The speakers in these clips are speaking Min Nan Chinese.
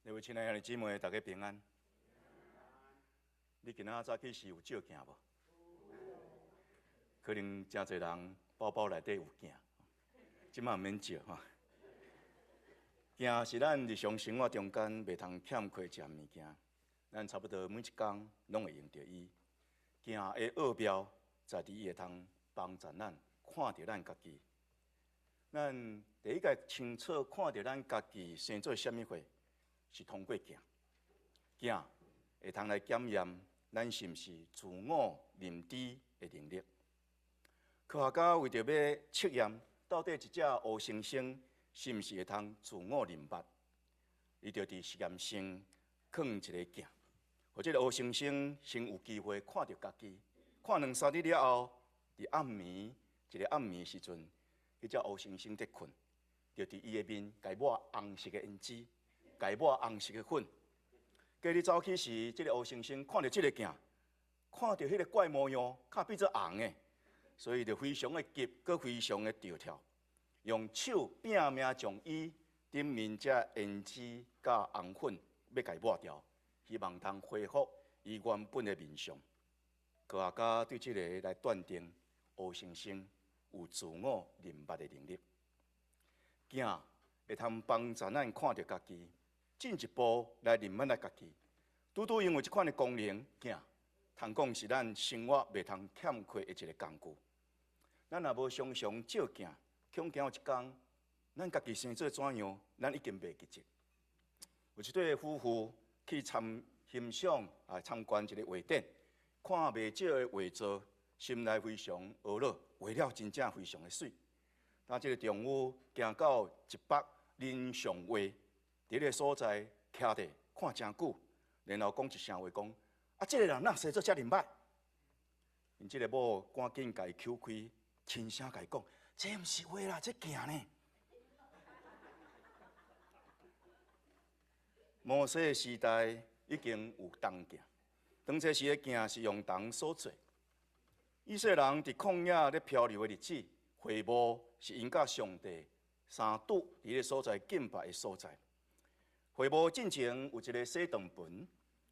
各位親愛的兄弟姊妹，大家平安。你今仔早起時有照鏡無？可能誠濟人包包內底有鏡，這馬毋免照吼。鏡是咱日常生活中間袂通欠缺一項物件，咱差不多每一工攏會用著伊。鏡的奧妙在佇伊會通幫助咱看著咱家己。咱第一個清楚看著咱家己生做啥物貨，是通過鏡。鏡會通來檢驗咱是毋是自我認知的能力。科學家為著欲測驗到底一隻烏猩猩是毋是會通自我認捌，伊就佇實驗室囥一个鏡，予這个烏猩猩先有機會看著家己，看兩三日了後，佇暗暝一个暗暝時陣，彼隻烏猩猩佇睏，就佇伊的面共伊抹紅色的胭脂，共伊抹紅色的粉。隔日早起時，這个烏猩猩看著這个鏡，看著彼个怪模樣，較變做紅的，所以就非常的急，閣非常的著跳，用手拼命將伊頂面這胭脂佮紅粉欲共伊抹掉，希望通恢復伊原本的面相。科學家對這个來斷定，烏猩猩有自我認捌的能力。鏡會通幫助咱看著家己，進一步來認捌咱家己。拄拄因為這款的功能，鏡通講是咱生活袂通欠缺的一個工具。咱若無常常照鏡，恐驚有一工，咱家己生做怎樣，咱已經袂記得。有一對夫婦去參欣賞啊參觀一個畫展，看袂少的畫作，心內非常懊惱，畫了真正非常的媠。當這個丈夫行到一幅人像畫，佇彼个所在徛佇看誠久，然後講一聲話講：啊，這个人哪生做遮爾歹？𪜶這个某趕緊共伊搝開，輕聲共伊講：這毋是畫啦，這鏡呢。摩西的時代已經有銅鏡，當初時的鏡是用銅所做。以色列人佇曠野咧漂流的日子，會幕是𪜶佮上帝相拄佇彼个所在敬拜的所在。會幕進前有一个洗濯盆，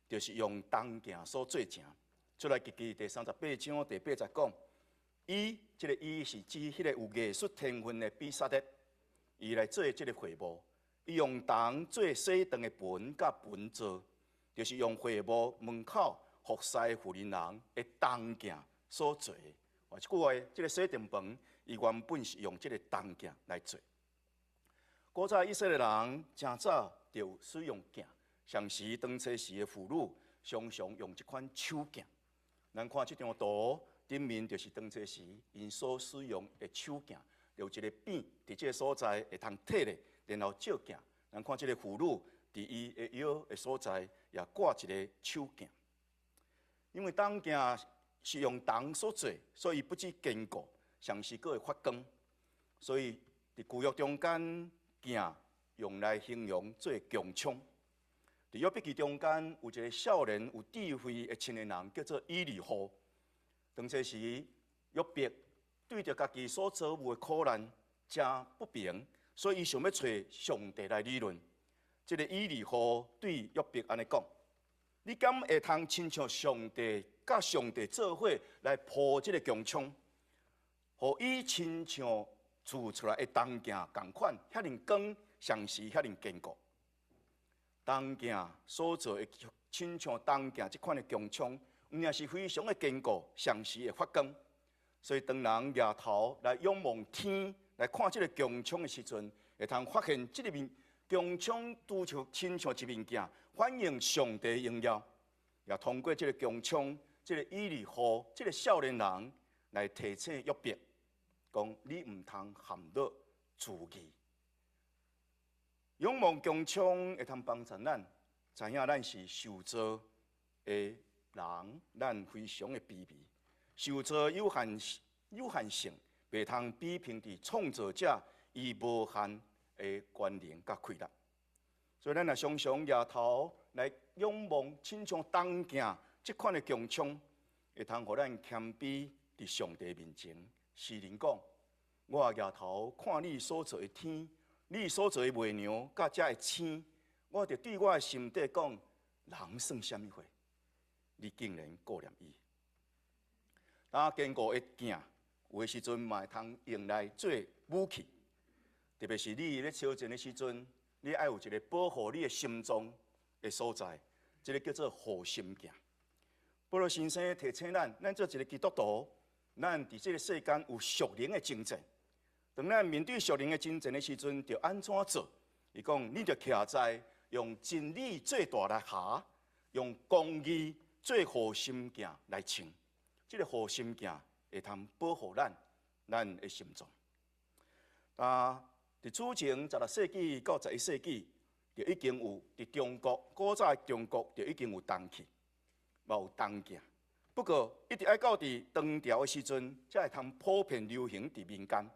就是用銅鏡所做成。出埃及記第38章第八節講，伊這个伊是指彼个有藝術天分的比撒列，伊來做這个會幕，伊用銅做洗濯的盆佮盆座，就是用會幕門口服侍婦人人的銅鏡所做的。換一句話，這个洗濯盆，伊原本是用這个銅鏡來做。古早以色列人誠早就有使用鏡，像是當初時的婦女常常用這款手鏡。咱看這張圖頂面就是當初時𪜶所使用的手鏡，有一个柄佇這个所在會通提咧，然後照鏡。咱看這个婦女佇伊的腰的所在也掛一个手鏡。因為銅鏡是用銅所做，所以不止堅固，同時閣會發光。所以佇舊約中間，鏡用來形容做強槍。佇約伯記中間有一个少年有智慧的青年人，叫做以利戶。當初時約伯對著家己所遭遇的苦難誠不平，所以伊想欲揣上帝來理論。這个以利戶對約伯按呢講：你敢會通親像上帝，佮上帝做伙來鋪這个強槍，予伊親像鑄出來的銅鏡仝款，遐爾光，同時遐爾堅固。銅鏡所做的親像銅鏡這款的強槍，毋但是非常的堅固，同時會發光。所以當人舉頭來仰望天，來看這个強槍的時陣，會通發現這个面強槍拄像親像一面鏡，反映上帝榮耀。也通過這个強槍，這个以利戶，這个少年人來提醒約伯，講你毋通陷落自義。仰望強槍會通幫助咱，知影咱是受造的人，咱非常的卑微。受造有限性，袂通比評佇創造者伊無限的權能佮氣力。所以咱若常常舉頭來仰望，親像銅鏡這款的強槍，會通予咱謙卑佇上帝面前。詩人講：我舉頭看你所造的天，你所造的月娘佮遮的星，我就對我的心底講，人算啥物貨？你竟然顧念伊。啊，堅固的鏡，有的時陣嘛會通用來做武器，特別是你咧操戰的時陣，你愛有一個保護你的心臟的所在，這個叫做護心鏡。保祿先生提醒咱，咱做一個基督徒，咱佇這個世間有屬靈的爭戰。當咱面對屬靈的爭戰的時陣，著按怎做？伊講，你著徛在用真理做大力鞋，用公義做護心鏡來穿。這個護心鏡會通保護咱，咱的心臟。啊，佇此前16世紀到11世紀，就已經有佇中國古早的中國就已經有銅器，嘛有銅鏡。不過，一直愛到佇唐朝的時陣，才會通普遍流行佇民間。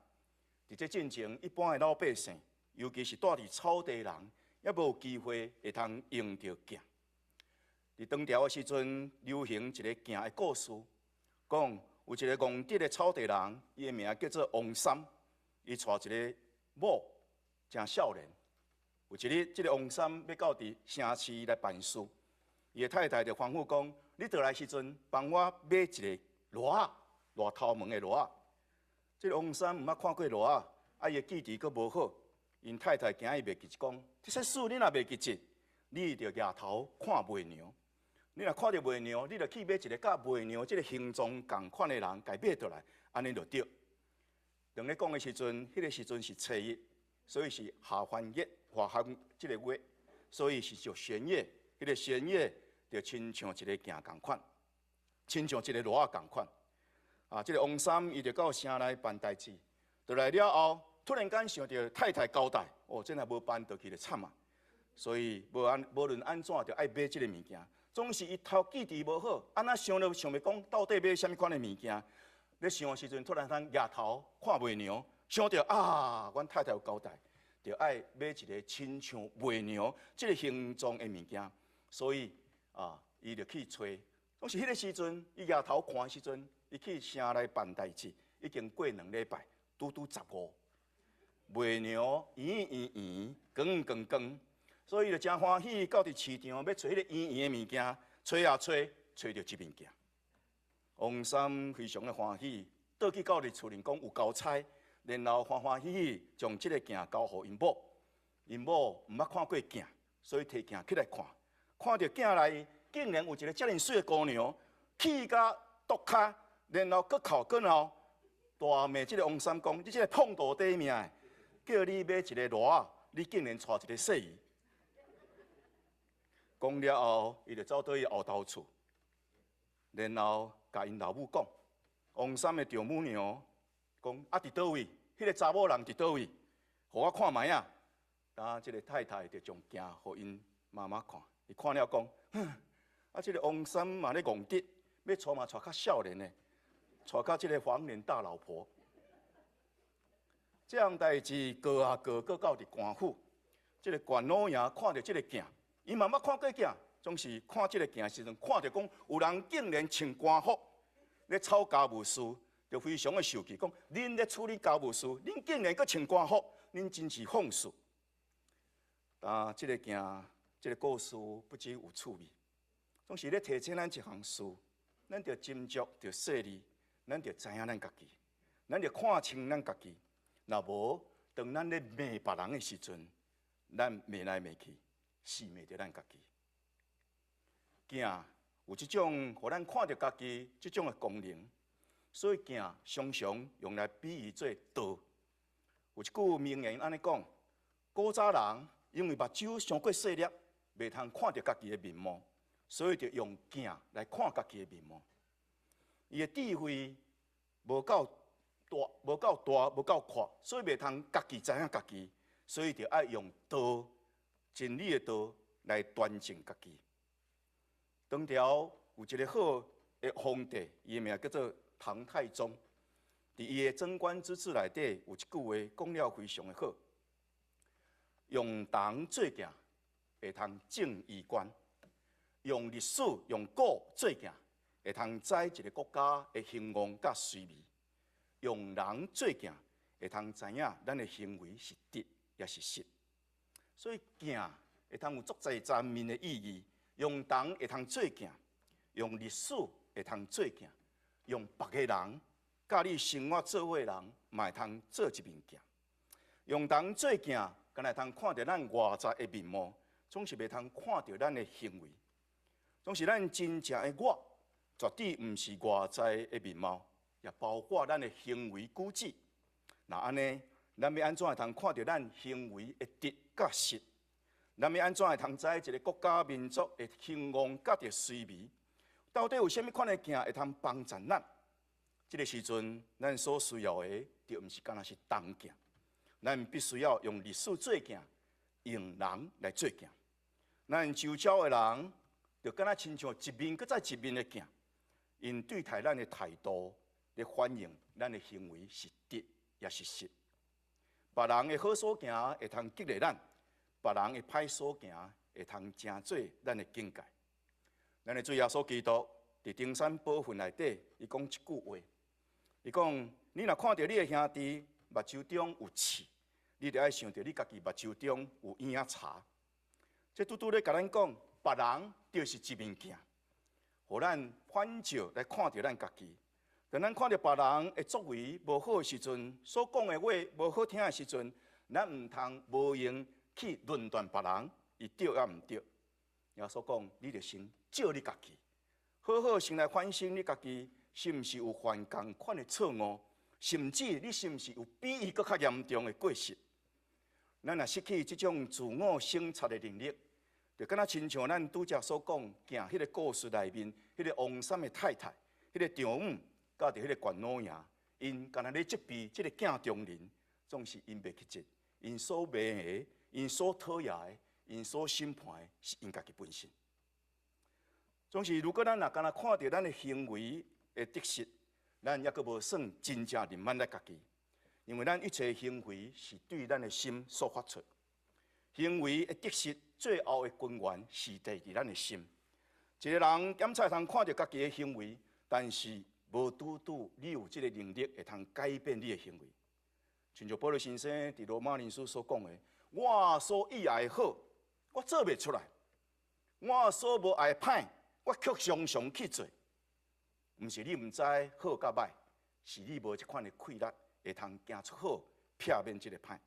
佇這進前，一般的老百姓，尤其是蹛佇草地人，猶無機會會通用著鏡。佇唐朝的時陣，流行一个鏡的故事，講有一个戇直的草地人，伊的名叫做王三，伊娶一个某，誠少年。有一日，這个王三欲到佇城市來辦事，伊的太太就吩咐講：你倒來時陣，幫我買一个籮仔，爛頭毛的籮仔。這个王三毋捌看過籮仔，啊，伊的記憶閣無好，𪜶太太驚伊袂記得講，這些事你若袂記得，你就舉頭看賣娘。你若看著賣娘，你就去買一个佮賣娘這个形狀仝款的人，共買倒來，按呢就對。當咧講的時陣，彼个時陣是初一，所以是下弦月，下弦這个月，所以是叫弦月。彼个弦月就親像一个鏡仝款，親像一个籮仔仝款。啊，這个王三伊就到城內辦代誌，倒來了後，突然間想著太太交代，哦，這若無辦倒去就慘啊！所以無論按怎，就愛買這个物件。總是伊頭記憶無好，按怎想都想袂講到底買啥物款的物件。咧想的時陣，突然間舉頭看賣娘，想著啊，阮太太有交代，著愛買一个親像賣娘這个形狀的物件。所以啊，伊就去揣。總是彼个時陣，伊舉頭看的時陣，伊去城內辦代誌，已經過2禮拜，拄拄15。賣娘圓圓圓，光光光。所以就誠歡喜，到佇市場欲揣彼个圓圓的物件，揣啊揣，揣著這面鏡。王三非常的歡喜，倒去到佇厝裡講有交差，然後歡歡喜喜將這个鏡交予𪜶某。𪜶某毋捌看過鏡，所以提鏡起來看，看著鏡內竟然有一个遮爾媠的姑娘，氣甲篤跤，然後閣哭閣鬧，大罵這个王三講：你這个碰肚底命的，叫你買一个籮仔，你竟然娶一个細魚。講了後，伊就走倒伊後頭厝，然後共𪜶老母講，王三的丈母娘講：啊，佇佗位？彼个查某人佇佗位？予我看覓仔。啊，這个太太就將鏡予𪜶媽媽看，伊看了講：啊，這个王三嘛咧戇直，欲娶嘛娶較少年的，娶較這个黃臉大老婆。這項代誌過啊過，閣到佇官府，這个縣老爺看著這个鏡。伊嘛捌看過鏡，總是看這个鏡時陣，看著講有人竟然穿官服咧操家務事，就非常的受氣，講恁咧處理家務事，恁竟然閣穿官服，恁真是放肆。啊，這个鏡，這个故事不只有趣味，總是咧提醒咱一項事，咱著斟酌，著細膩，咱著知影咱家己，咱著看清咱家己。若無，當咱咧罵別人的時陣，咱罵來罵去，是罵著咱家己。鏡有這種，予咱看著家己這種的功能，所以鏡常常用來比喻做道。有一句名言按呢講：古早人因為目睭傷過細粒，袂通看著家己的面貌，所以就用鏡來看家己的面貌。伊的智慧無夠大，無夠大，無夠闊，所以袂通家己知影家己，所以就愛用道，真理的道來端正家己。唐朝有一个好的皇帝，伊的名叫做唐太宗。佇伊的貞觀之治內底，有一句話講了非常的好：用銅做鏡，會通正衣冠；用歷史、用古做鏡，會通知一个國家的興亡佮衰微；用人做鏡，會通知影咱的行為是得抑是失。所以鏡會通有足濟層面的意義。用銅會通做鏡，用歷史會通做鏡，用別个人，佮你生活做伙的人，嘛會通做一面鏡。用銅做鏡，敢若會通看著咱外在的面貌，總是袂通看著咱的行為。總是咱真正的我，絕對毋是外在的面貌，也包括咱的行為舉止。若按呢，咱欲按怎會通看著咱行為的得佮失？咱欲按怎會通知一个國家民族的興旺佮著衰微？到底有啥物款的鏡會通幫助咱？這个時陣，咱所需要的，就毋是干焦是銅鏡，咱必須要用歷史做鏡，用人來做鏡。咱周遭的人，就敢若親像一面閣再一面的鏡，𪜶對待咱的態度，咧反映咱的行為是得抑是失。別人的好所行會通激勵咱，別人的歹所行會通成做咱的警戒。咱的主耶穌基督佇登山寶訓內底，伊講一句話，伊講：你若看著你的兄弟目睭中有刺，你就愛想著你家己目睭中有嬰仔柴。這拄拄咧共咱講，別人就是一面鏡，予咱反照來看著咱家己。當咱看著別人的作為無好的時陣，所講的話無好聽的時陣，咱毋通無閒去論斷別人，伊對抑毋對。耶穌講，你著先照你家己，好好先來反省你家己，是毋是有犯仝款的錯誤，甚至你是毋是有比伊閣較嚴重的過失？咱若失去這種自我省察的能力，就敢若親像咱拄才所講，行彼个故事內面，彼个王三的太太，彼个丈母，佮著彼个懸老爺，𪜶干焦咧責備這个鏡中人，總是𪜶袂記得，𪜶所罵的，𪜶所討厭的，𪜶所審判的，是𪜶家己本身。總是，如果咱若干焦看著咱的行為的得失，咱猶閣無算真正認捌咱家己，因為咱一切行為是對咱的心所發出。行為的得失，最後的根源是佇咱的心。一個人檢查通看著家己的行為，但是無拄拄你有這个能力會通改變你的行為。親像保羅先生佇羅馬人書所講的：我所意愛的好，我做袂出來；我所無愛的歹，我卻常常去做。毋是你毋知好佮歹，是你無這款的氣力，會通行出好，避免這个歹。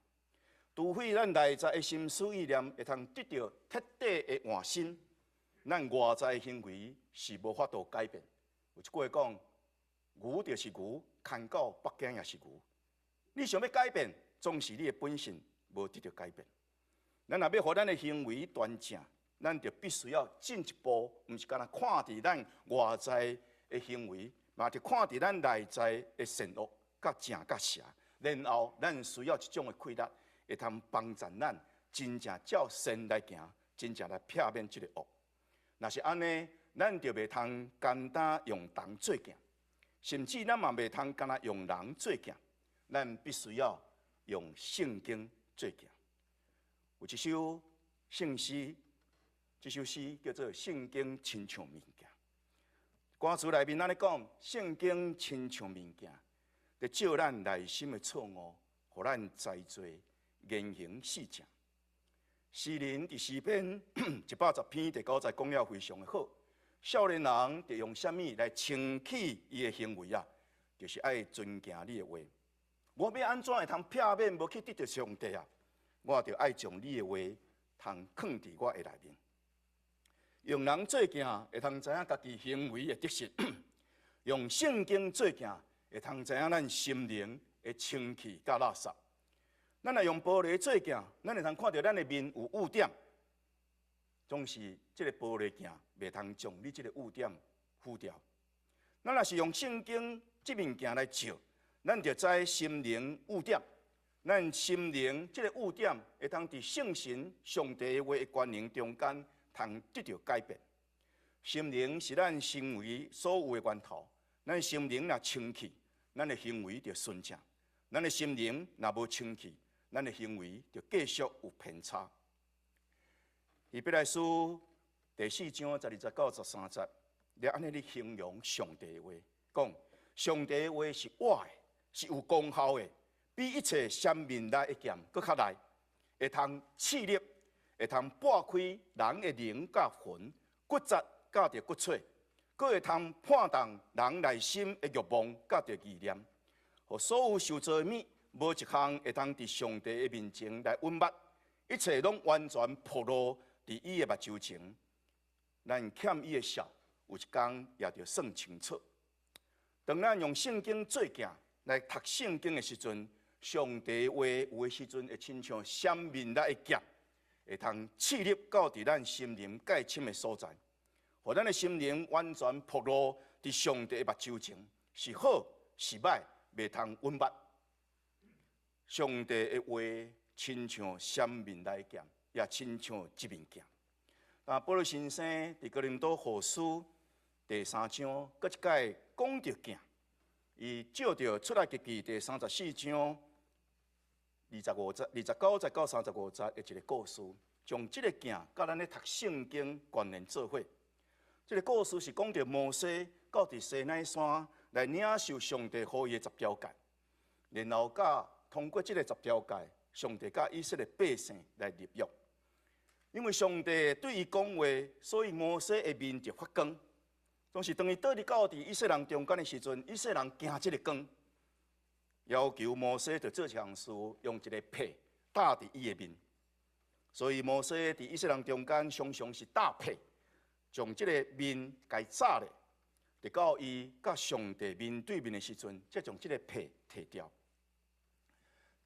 除非咱內在的心思意念會通得著徹底的換新，咱外在的行為是無法度改變。有一句話講：牛就是牛，牽到北京也是牛。你想欲改變，總是你的本性無得著改變。咱若欲予咱的行為端正，咱就必須要進一步，毋是干焦看佇咱外在的行為，嘛是看佇咱內在的善惡、佮正佮邪。然後，咱需要一種的氣力，會通幫助咱真正照善來行，真正來避免這个惡。若是按呢，咱就袂通簡單用銅做鏡，甚至咱嘛袂通干焦用人做鏡，咱必須要用聖經做鏡。有一首聖詩，這首詩叫做《聖經親像面鏡》。歌詞內面按呢講，聖經親像面鏡，佇照咱內心的錯誤，予咱知罪，言行四正。詩人佇詩篇110篇第九節講了非常的好。少年人著用啥物來清氣伊的行為啊？就是愛遵行你的話。我欲按怎會通避免無去得罪上帝啊？我就愛將你的話通囥佇我的內面。用人做鏡，會通知影家己行為的得失；用聖經做鏡，會通知影咱心靈的清氣佮垃圾。咱若用玻璃做鏡，咱會通看著咱的面有污點，總是這个玻璃鏡袂通將你這个污點拂掉。咱若是用聖經這面鏡來照，咱就知心靈污點。咱心靈這个污點會通佇聖神上帝話的權能中間，通得著改變。心靈是咱行為所有的源頭。咱心靈若清氣，咱的行為就順正；咱的心靈若無清氣，咱的行為就繼續有偏差。希伯來書第四章12節到13節，咧按呢咧形容上帝的話，講上帝的話是活的，是有功效的，比一切雙面刃的劍閣較利，會通刺入，會通擘開人的靈佮魂、骨節佮著骨髓，閣會通判斷人內心的慾望佮著意念。予所有受造的物，無一項會通佇上帝的面前來隱瞞，一切攏完全暴露佇伊的目睭前。咱欠伊的數，有一工也著算清楚。當咱用聖經做鏡來讀聖經的時陣，上帝話有的時陣會親像閃面來的劍，會通刺入到佇咱心靈蓋深的所在，予咱的心靈完全暴露佇上帝的目睭前，是好是歹，袂通隱瞞。上帝的話親像閃面來的劍，也親像一面鏡。啊，保羅先生佇哥林多後書第三章，閣一擺講著鏡，伊照著出埃及記第34章25節、29節到35節的一個故事，將這個鏡佮咱咧讀聖經關聯做伙。這個故事是講著摩西到佇西奈山來領受上帝予伊的十條誡，然後佮通過這個十條誡，上帝佮以色列百姓來立約。因為上帝對伊講話，所以摩西的面就發光。總是當伊倒佇到佇以色列人中間的時陣，以色列人驚這個光，要求摩西就做一項事，用一個被罩佇伊的面。所以摩西佇以色列人中間常常是罩被，將這個面共罩咧，直到伊佮上帝面對面的時陣，才將這個被提掉。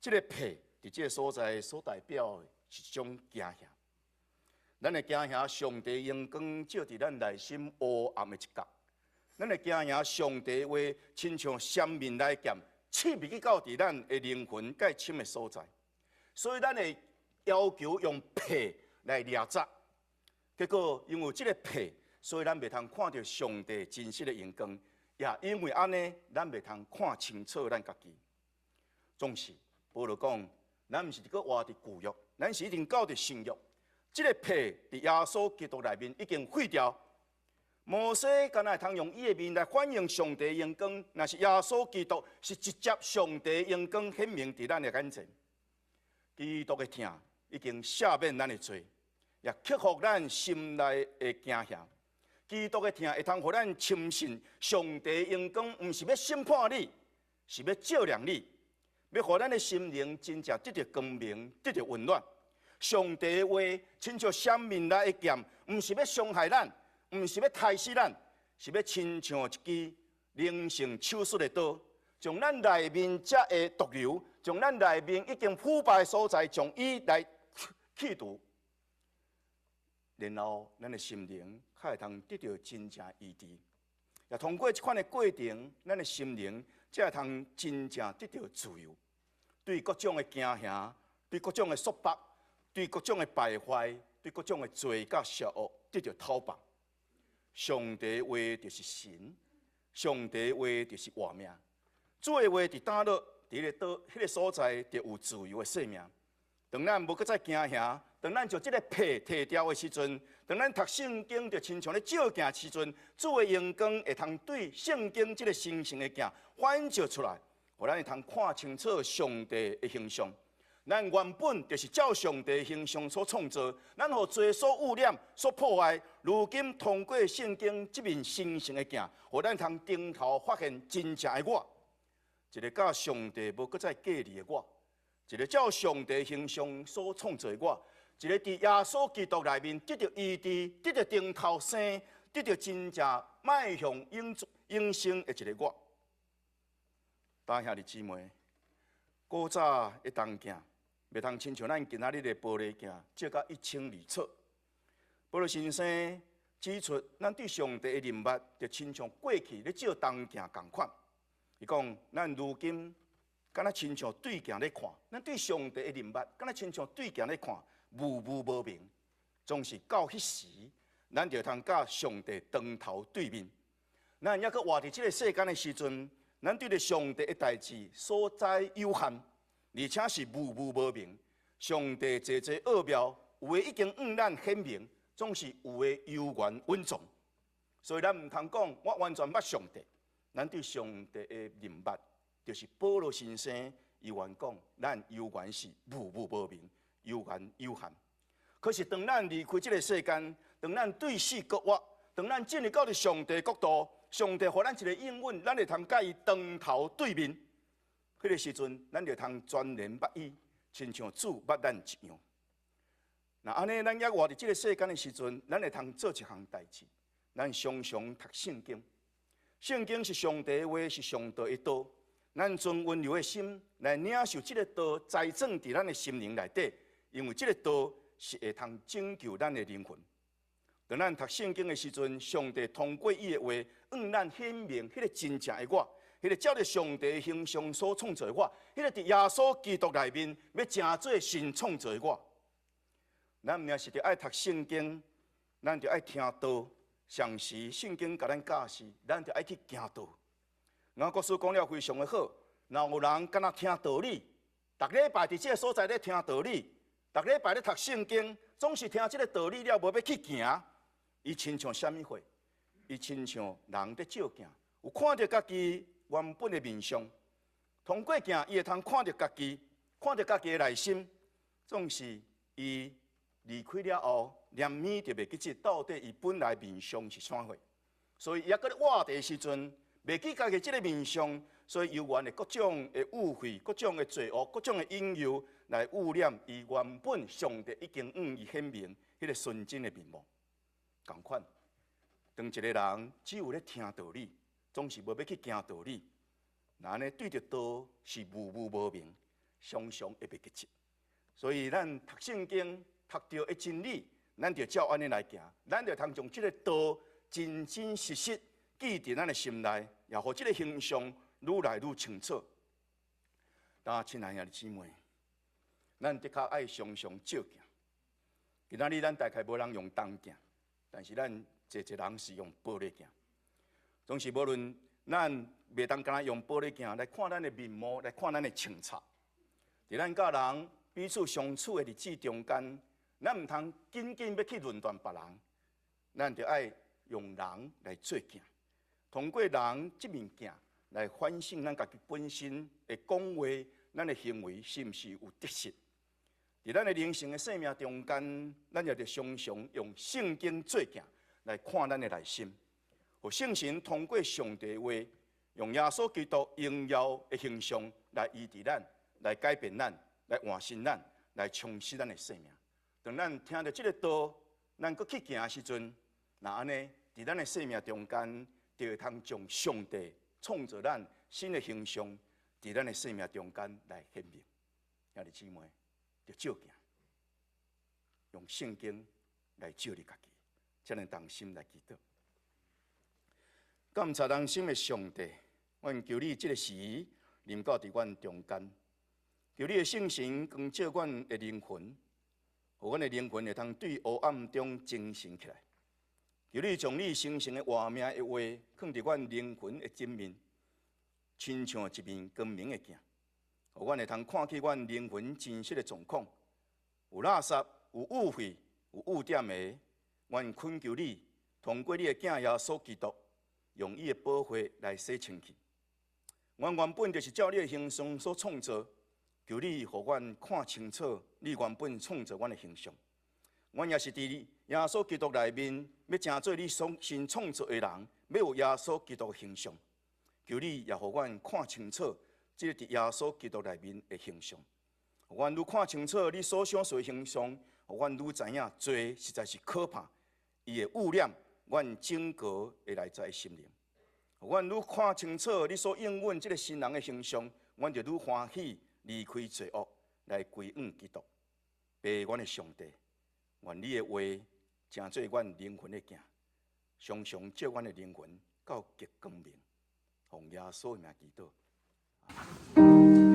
這個被佇這個所在所代表的是一種驚嚇。咱會驚嚇上帝榮光照佇咱內心烏暗的一角，咱會驚嚇上帝話親像閃面來劍，刺入去到佇咱的靈魂蓋深的所在，所以咱會要求用被來掠罩。結果因為這個被，所以咱袂通看著上帝真實的榮光，也因為按呢，咱袂通看清楚咱家己。總是保羅講，咱毋是閣活佇舊約，咱是已經到佇新約。這個被佇耶穌基督內面已經廢掉。摩西敢若會通用伊的面來反映上帝榮光，若是耶穌基督是直接上帝榮光顯明佇咱的眼前。基督的疼已經赦免咱的罪，也克服咱心內的驚嚇。基督的疼會通予咱深信上帝榮光，毋是欲審判你，是欲照亮你，欲予咱的心靈真正得著光明，得著溫暖。上帝的話親像閃面來的劍，毋是欲傷害咱，毋是欲刣死咱，是欲親像一支靈性手術的刀，將咱內面遮的毒瘤，將咱內面已經腐敗的所在，將伊來去除，然後咱的心靈較會通得著真正醫治。也通過這款的過程，咱的心靈才會通真正得著自由，對各種的驚嚇，對各種的束縛，對各種的敗壞，對各種的罪佮邪惡，得著透放。上帝話就是神，上帝話就是活命。主的話佇佗落，佇彼個島，彼個所在，就有自由的生命。當咱無閣再驚嚇，當咱將這個被提掉的時陣，當咱讀聖經就親像咧照鏡時陣，主的榮光會通對聖經這個神聖的鏡反照出來，予咱會通看清楚上帝的形象。咱原本就是照上帝形象所創造，咱予罪所污染、所破壞。如今通過聖經這面神聖的鏡，予咱通頂頭發現真正的我，一個佮上帝無閣再隔離的我，一個照上帝形象所創造的我，一個佇耶穌基督內面得著醫治、得著重頭生、得著真正邁向永永生的一個我。親兄弟姊妹，古早的銅鏡，袂通親像咱今仔日的玻璃鏡，照甲一清二楚。保羅先生指出，咱對上帝的認捌，就親像過去咧照銅鏡仝款。伊講，咱如今敢若親像對鏡咧看，咱對上帝的認捌，敢若親像對鏡咧看，霧霧無明。總是到彼時，咱就通佮上帝當頭對面。咱猶閣活佇這個世間的時陣，咱對著上帝的代誌所知有限，而且是霧霧無明。上帝濟濟奧妙，有的已經向咱顯明，總是有的猶原隱藏。所以咱毋通講我完全捌上帝。咱對上帝的認捌，就是保羅先生猶原講，咱猶原是霧霧無明，猶原有限。可是當咱離開這个世間，當咱對死閣活，當咱進入到佇上帝國度，上帝予咱一个應允，咱會通佮伊當頭對面。彼个時陣，咱就通全然捌伊，親像主捌咱一樣。若按呢，咱猶活佇這个世間的時陣，咱會通做一項代誌，咱常常讀聖經。聖經是上帝的話，是上帝的道。咱存溫柔的心來領受這个道，栽種佇咱的心靈內底，因為這个道是會通拯救咱的靈魂。當咱讀聖經的時陣，上帝通過伊的話，向咱顯明彼个真正的我，彼个照著上帝形象所創造的我，彼个佇耶穌基督內面欲成做新創造的我。咱毋但是著愛讀聖經，咱著愛聽道。常時聖經共咱教示，咱著愛去行道。雅各書講了非常的好，若有人干焦聽道理，逐禮拜佇這个所在咧聽道理，逐禮拜咧讀聖經，總是聽這个道理了，無欲去行，伊親像啥物貨？伊親像人佇照鏡，有看著家己原本的面相，通過鏡，伊會通看著家己，看著家己的內心，總是伊離開了後，連物就袂記得到底伊本來面相是啥貨，所以伊猶閣咧活佇的時陣，袂記家己這个面相，所以猶原會各種的誤會、各種的罪惡、各種的引誘來污染伊原本上帝已經向伊顯明彼个純真的面目。仝款，當一个人只有咧聽道理，總是無欲去行道理，若按呢對著道是模糊無明，常常會袂結實。所以咱讀聖經讀著的真理，咱就照按呢來行，咱就通將這个道真真實實記佇咱的心內，也予這个形象愈來愈清楚。但親愛的兄弟姊妹，咱的確愛常常照鏡。今仔日咱大概無人用銅鏡，但是咱濟濟人是用玻璃鏡。總是無論咱袂當干焦用玻璃鏡來看咱的面貌，來看咱的穿插。佇咱佮人彼此相處的日子中間，咱毋通緊緊欲去論斷別人，咱著愛用人來做鏡，通過人這面鏡來反省咱家己本身的講話，咱的行為是毋是有得失？佇咱的靈性的生命中間，咱也著常常用聖經做鏡來看咱的內心，予聖神通過上帝的話，用耶穌基督榮耀的形象來醫治咱，來改變咱，來換新咱，來充實咱的生命。當咱聽著這个道，咱閣去行的時陣，若按呢，佇咱的生命中間，就會通將上帝創造咱新的形象，佇咱的生命中間來顯明。兄弟姊妹，著照鏡，用聖經來照你家己，才能同心來祈禱。感謝人生的上帝，阮求你這个時臨到佇阮中間，求你的聖神光照阮的靈魂，予阮的靈魂會通對黑暗中精神起來。求你將你神聖的活命的話，囥佇阮靈魂的前面，親像一面光明的鏡，予阮會通看見阮靈魂真實的狀況。有垃圾，有污穢，有污點的，阮懇求你，通過你的囝耶穌基督，用伊的寶血來洗清氣。阮原本就是照你的形象所創造，求你予阮看清楚你原本創造阮的形象。阮也是佇耶穌基督內面，欲成做你所新創造的人，欲有耶穌基督的形象。求你也予阮看清楚，這个佇耶穌基督內面的形象。予阮愈看清楚你所想的形象，予阮愈知影罪實在是可怕，伊會污染阮整個的內在心靈。予阮愈看清楚你所應允這个新人的形象，阮就愈歡喜離開罪惡，來歸向基督。父阮的上帝，願你的話成做阮靈魂的鏡，常常照阮的靈魂到極光明。奉耶穌的名祈禱。